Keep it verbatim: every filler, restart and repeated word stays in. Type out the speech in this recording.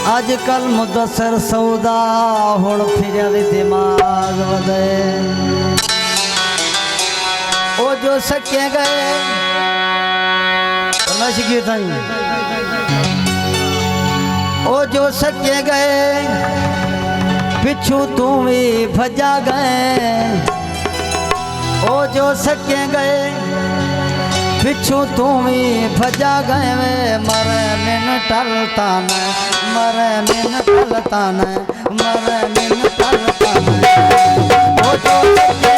اڄ کل مدثر سودا، ہݨ پھریا وی دماغ ودے۔ او جو سکے ڳئے، نش گیتاں۔ او جو سکے ڳئے، پچھوں توں وی بھڄا ڳئے۔ او جو سکے ڳئے، پچھوں توں وی بھڄا ڳئے وے، مرے من ٹل تانے، مرے من ٹل تانے، مرے من ٹل تانے۔ او جو سکے